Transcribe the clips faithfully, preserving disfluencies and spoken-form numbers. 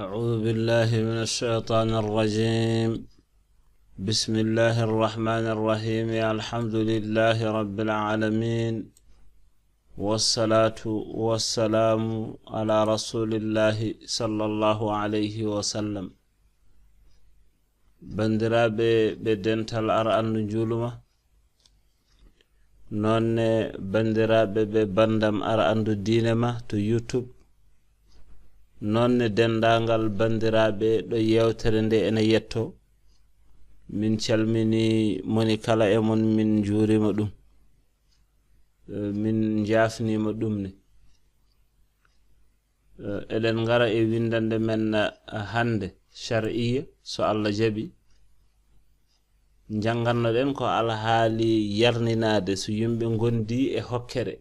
أعوذ بالله من الشيطان الرجيم. بسم الله الرحمن الرحيم. الحمد لله رب العالمين. والصلاة والسلام على رسول الله صلى الله عليه وسلم. Banndiraaɓe ɓe dental Ara Anndu Njuuluma, noonne banndiraaɓe ɓe banndam Ara Anndu Diine Ma to YouTube, noonne denndaangal banndiraaɓe ɗo yeewtere nde ene yetto, min calminii moni kala e mon, min njuuriima ɗum. Eh, min njaafniima ɗum ne. Eh, eɗen ngara e winndannde men, eh, hannde, shar'iyya, so Allah jaɓi. Njanngannoɗen ko alhaali yarninaade so yimɓe ngondi e hokkere.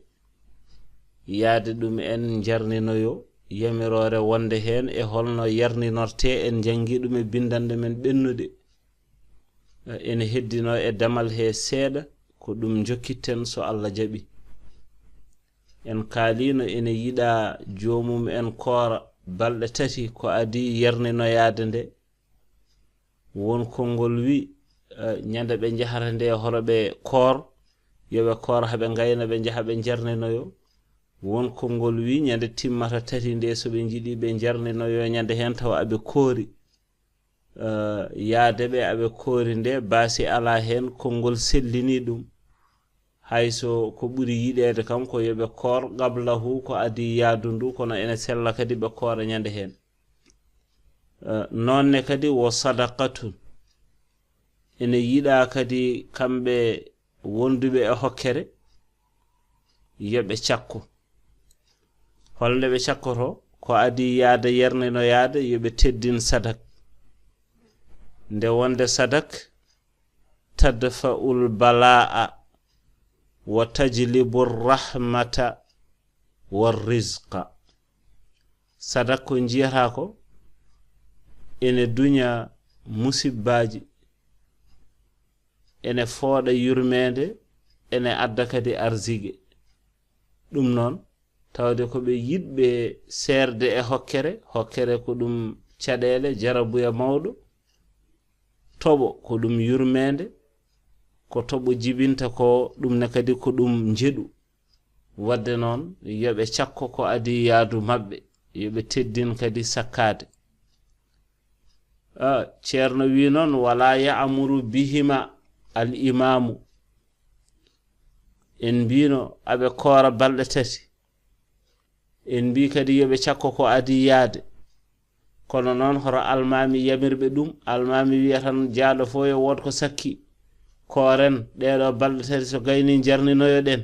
Yaade ɗum en njarninoyo yamiroore wonde heen e holno yarninortee, en njanngi ɗum e binndannde men ɓennude. Eh, ene heddino e damal he seeɗa, ko ɗum njokkitten so Allah jaɓi. En kaaliino ene yiɗa joomum en koora balɗe tati ko adii yarninoyaade nde. Won konngol wi, eh, ñande ɓe njahata nde horo ɓe koor, yo ɓe koor haa ɓe ngayna, ɓe njaha ɓe njarninoyo. Won konngol wi ñande timmata tati nde so ɓe njiɗi ɓe njarninoyo ñande heen tawa aɓe koori. Eh, yaade ɓe aɓe koori nde baasi alaa heen, konngol sellini ɗum. Hay so ko ɓuri yiɗeede kam ko yo ɓe koor qablahu ko adii yaadu ndu, kono ene sella kadi ɓe koora ñande heen. Eh, noonne kadi wo sadaqatun. Ene yiɗaa kadi kamɓe wonduɓe e hokkere, yo ɓe cakko. Holnde ɓe cakkoto? Ko adii yaade yarninoyaade, yo ɓe teddin sadak. Nde wonde sadak, tadfa'ul balaa'a wa tajlibu rahmata wa rizqa. Sadak ko njiyata ko ene duña musibbaaji, ene fooɗa yurmeende, ene adda kadi arzige. Ɗum noon, tawde ko ɓe yiɗɓe seerde e hokkere, hokkere ko ɗum caɗeele, jarabuya mawɗo, toɓo ko ɗum yurmeende, ko toɓo jibinta ko ɗum ne kadi ko ɗum njeɗu. Wadde noon, yo ɓe cakko ko adii yaadu maɓɓe, yo ɓe teddin kadi sakkaade. Ah, Ceerno wi noon, wala ya'muru bihima al imaamu. En mbino aɓe koora balɗe tati. En mbi kadi yo ɓe cakko ko adii yaade. Kono noon, hoto almaami yamirɓe ɗum. Almaami wiya tan, jaaɗo fof yo wood ko sakki. Kooren ɗeeɗo balɗe tati, so gayni njarninoyoɗen.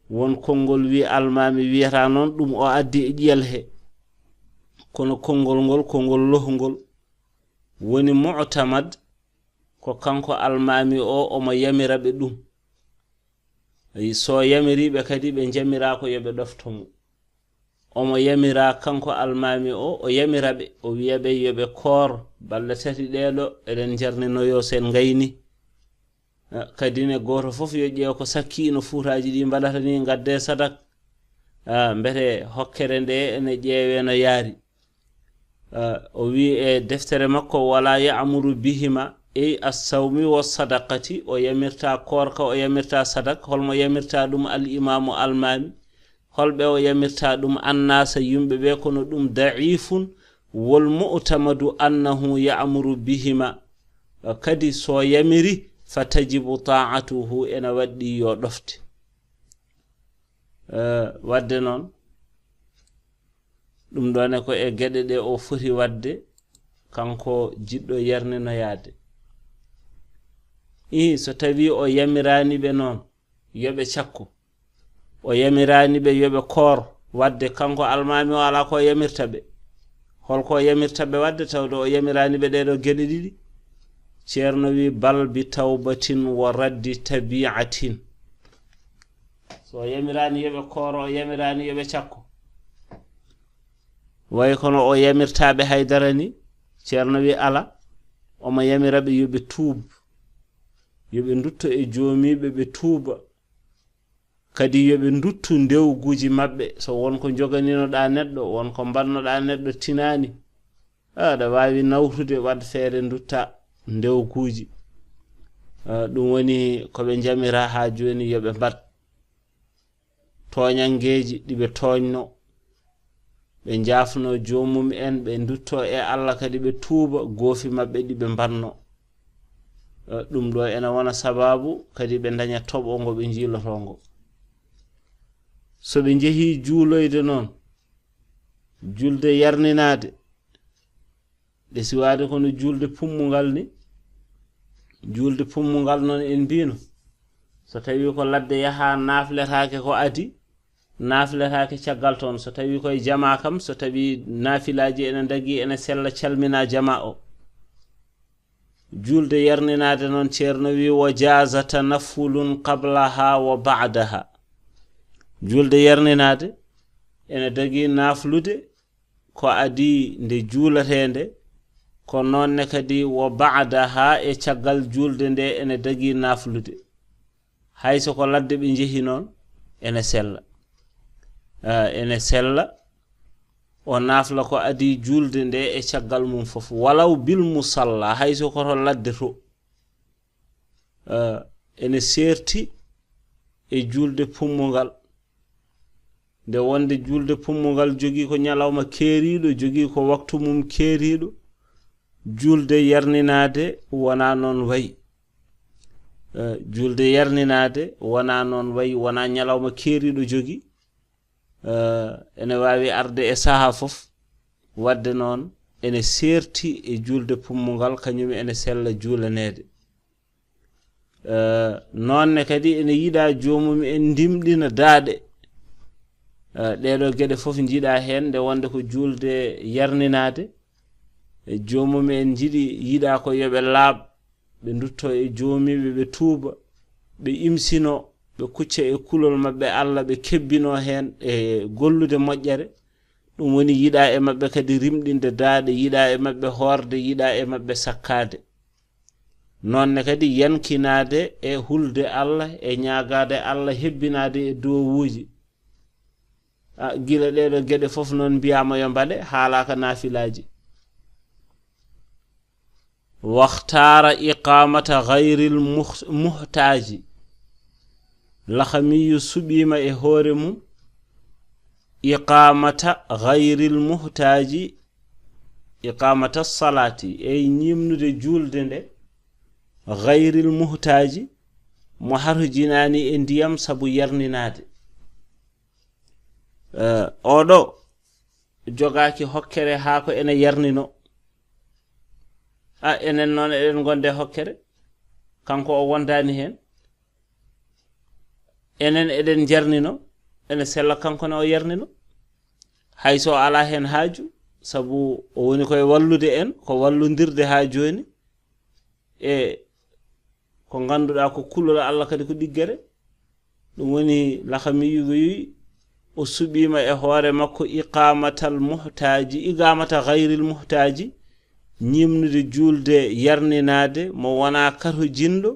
Won konngol wi almaami wiyata noon ɗum o addi e ƴiyal he. Kono konngol ngol, konngol lohngol. Woni mu'tamad, ko kanko almaami o, omo yamira ɓe ɗum. Ayi, so yamiri ɓe kadi, ɓe njamira ko yo ɓe ɗofto mo. Omo yamira kanko almaami o, o yamira ɓe, o wiya ɓe yo ɓe koor balɗe tati ɗeeɗo, eɗen njarninoyo sen ngayni. Ah, kadi ne gooto fof yo ƴeew ko sakki no fuutaaji ɗi mbaɗata ni, ngadde sadak. Ah, mbete hokkere nde ene ƴeewe no yaari. Ah, o wi e deftere makko, wala ya'muru bihima, ey as-sawmi wa sadaqati, o yamirta koorka, o yamirta sadak, holmo yamirta ɗum al imaamu almaami, holɓe o yamirta ɗum annasa yumɓe ɓe, kono ɗum da'ifun wal mu'tamadu annahu ya'muru bihima. Kadi so yamiri fa tajibu ta'atuhu, ene waɗɗi yo ɗofte. Eh, wadde noon, ɗum ɗon e ko e geɗe ɗe o foti waɗde, kanko jiɗɗo yarninoyaade. Ii, so tawi o yamiraani ɓe noon, yo ɓe cakko. O yamiraani ɓe yo ɓe koor, wadde kanko almaami o alaa ko o yamirta ɓe. Holko o yamirta ɓe wadde, tawde o yamiraani ɓe ɗeeɗo geɗe ɗiɗi? Ceerno wi, bal bi tawbatin wa raddi tabi'atin. So o yamiraani yo ɓe kooro, o yamiraani yo ɓe cakko. Way kono o yamirta ɓe haydara ni, Ceerno wi ala, omo yamira ɓe yo ɓe tuub, yo ɓe ndutto e joomiiɓe, ɓe tuuba. Kadi yo ɓe nduttu ndewguuji maɓɓe. So won ko njoganinoɗaa neɗɗo, won ko mbannoɗaa neɗɗo tinaani, Aɗa waawi nawtude, waɗ feere ndutta ndewkuuji. Ah, ɗum woni ko ɓe njamira haa jooni yo ɓe mbaɗ. Tooñanngeeji ɗi ɓe tooñno, ɓe njaafno joomum en, ɓe ndutto e Allah kadi ɓe tuuba goofi maɓɓe ɗi ɓe mbaɗno. Eh, ɗum ɗo ena wona sabaabu kadi ɓe ndaña toɓo ngo ɓe njiilotoo ngo. So ɓe njehii juuloyde noon, julde yarninaade, ɗe siwaade kono juulde pummungal ni. Juulde pummungal noon en mbiino, so tawii ko ladde yahaa naafletaake ko adii, naafletaake caggal toon. So tawii koye jamaa kam, so tawii naafilaaji ene ndagii, ene sella, calminaa jamaa o. Juulde yarninaade noon, Ceerno wii, "Wa jaaza tanafulun qablaha wa ba'daha." Juulde yarninaade ene dagii naaflude ko adii nde juulatee nde, ko noon ne kadi wa ba'daha, e caggal juulde nde ene dagii naaflude. Hay so ko ladde ɓe njehi noon, ene sella. Ah, ene sella, o naafla ko adii juulde nde e caggal mum fof, walaw bil musalla, hay so ko to ladde to. Ah, ene seerti e juulde pummungal. Nde wonde juulde pummungal jogii ko ñalawma keeriiɗo, jogii ko waktu mum keeriiɗo, juulde yarninaade wonaa noon wayi. Eh, juulde yarninaade wonaa noon wayi, wonaa ñalawma keeriiɗo jogii. Eh, ene waawi arde e sahaa fof, waɗde noon ene seerti e juulde pummungal, kañum ene sella juulaneede. Eh, noon ne kadi ene yiɗaa joomum en ndimɗina daaɗe. Eh, ɗeeɗo geɗe fof njiɗaa heen, nde wonde ko juulde yarninaade. E joomum en njiɗi, yiɗaa ko yo ɓe laaɓ, ɓe ndutto e joomiiɓe, ɓe tuuba, ɓe imsino, ɓe kucca e kulol maɓɓe Allah, ɓe kebbino heen e gollude moƴƴere. Ɗum woni yiɗaa e maɓɓe kadi rimɗinde daaɗe, yiɗaa e maɓɓe hoorde, yiɗaa e maɓɓe sakkaade. Noon ne kadi yankinaade e hulde Allah, e ñaagaade Allah, hebbinaade e duwawuuji. A, gila ɗeeɗo geɗe fof noon mbiyaama yo mbaɗe, haalaaka naafilaaji. Waxtaara iqaamata gayril muh-, muhtaaji. Laxamiyu suɓiima e hoore mum iqaamata gayril muhtaaji, iqaamata salaati, ey ñiimnude juulde nde, gayril muhtaaji, mo harujinaani e ndiyam sabu yarninaade. Eh, oɗo jogaaki hokkere haa ko ene yarnino. A, enen noon eɗen ngonde hokkere, kanko o wondaani heen. Enen eɗen njarnino, ene sella kanko ne o yarnino. Hay so o alaa heen haaju, sabu o woni koye wallude en, ko wallondirde haa jooni e ko ngannduɗaa ko kulol Allah kadi ko ɗiggere. Ɗum woni Laxamiyu wiyi, o suɓiima e hoore makko iqaamatal muhtaaji, iqaamata gayril muhtaaji, ñiimnude juulde yarninaade mo wonaa katojinɗo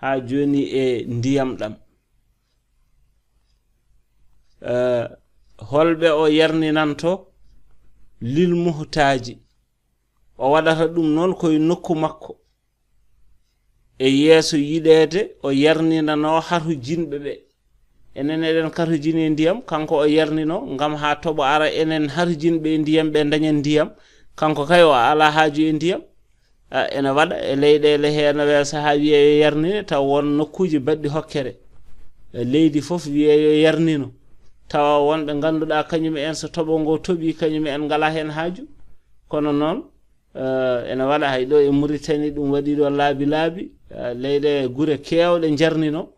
haa jooni e ndiyam ɗam. Eh, holɓe o yarninanto? Lil muhtaaji. O waɗata ɗum noon koye nokku makko. E yeeso yiɗeede, o yarninanoo harujinɓe ɓe. Enen eɗen karhujini e ndiyam, kanko o yarnino ngam haa toɓo ara, enen harujinɓe e ndiyam ɓe ndañen ndiyam, kanko kay o alaa haaju e ndiyam. A, ene waɗa e leyɗeele he, ene waya sahaa wiyee yo yarnine, taw won nokkuuji baɗɗi hokkere. E leydi fof wiyee yo yarnino, tawa wonɓe ngannduɗaa kañum en so toɓo ngo toɓii, kañum en ngalaa heen haaju. Kono noon, eh, ene waɗa hay ɗo e Muritani, ɗum waɗi ɗo laabi laabi, eh, leyɗe gure keewɗe njarnino,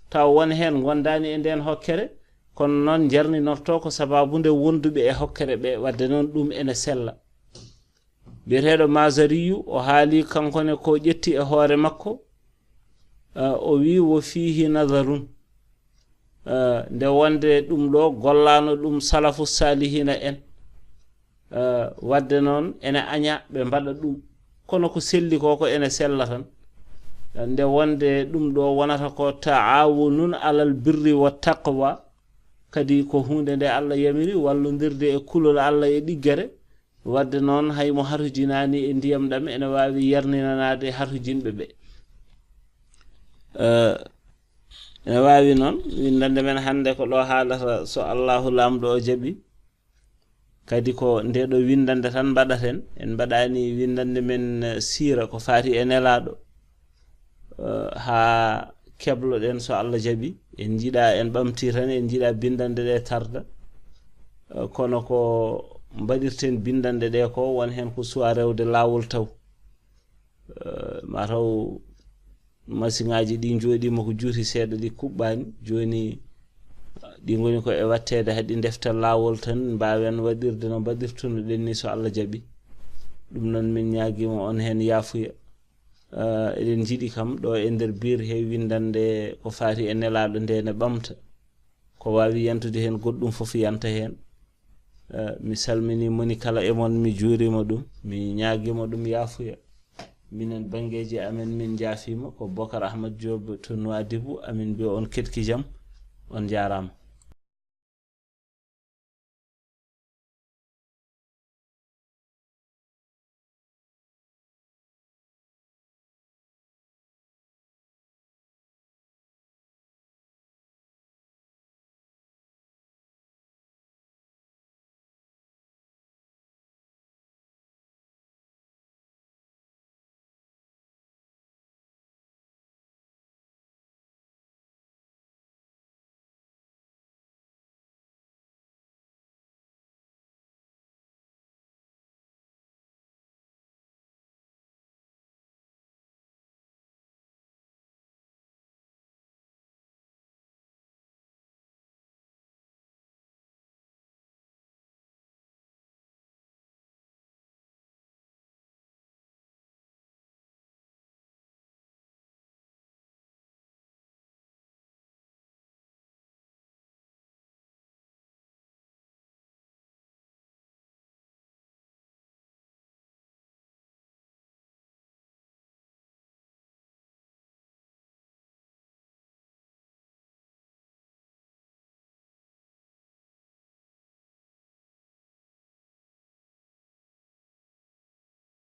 taw won heen ngondaani e ndeen hokkere, kono noon njarninorto ko sababu nde wonduɓe e hokkere ɓe, wadde noon ɗum ene sella. Biyeteeɗo Mazariyu, o haali kanko ne ko ƴetti e hoore makko, eh, o wi, "Wo fiihi nazarun." Eh, nde wonde ɗum ɗo gollaano ɗum salafu saalihina en. Eh, wadde noon ene aña ɓe mbaɗa ɗum. Kono ko selli ko, ko ene sella tan. Eh, nde wonde ɗum ɗo wonata ko ta'awunun alal birri wa taqwa, kadi ko huunde nde Allah yamiri, wallondirde e kulol Allah e ɗiggere, Wadde noon, hay mo harhujinaani e ndiyam ɗam ene waawi yarninanaade harhujinɓe ɓe. Eh, ene waawi noon, winndannde men hannde ko ɗo haalata, so Allahu Laamɗo o jaɓi. Kadi ko nde ɗo winndannde tan mbaɗaten. En mbaɗaani winndannde men, eh, siira ko faati e Nelaaɗo, eh, haa kebloɗen so Allah jaɓi. En njiɗa, en ɓamti tan, en njiɗa binndannde ɗe tarda. Eh, kono ko mbaɗirten binndannde ɗe ko won heen ko suwa rewde laawol taw. Eh, mataw masiŋaaji ɗi njooɗiima ko juuti seeɗa, ɗi kuɓɓaani. Jooni, ɗi ngoni ko e watteede, haɗi ndefta laawol tan, mbaawen waɗirde no mbaɗirtuno-ɗen ni, so Allah jaɓi. Ɗum noon, min ñaagiima on heen yaafuya. Eh, eɗen njiɗi kam ɗo e nder biir he winndannde ko faati e Nelaaɗo nde ne ɓamta. Ko waawi yantude heen goɗɗum fof yanta heen. Eh, mi salminii moni kala e mon, mi juuriima ɗum, mi ñaagiima ɗum yaafuya. Minen banngeeji amen, min njaafiima. Ko Bokar Ahmad Diop to Nouadhibou, amin mbiya on ketki jam, on njaaraama.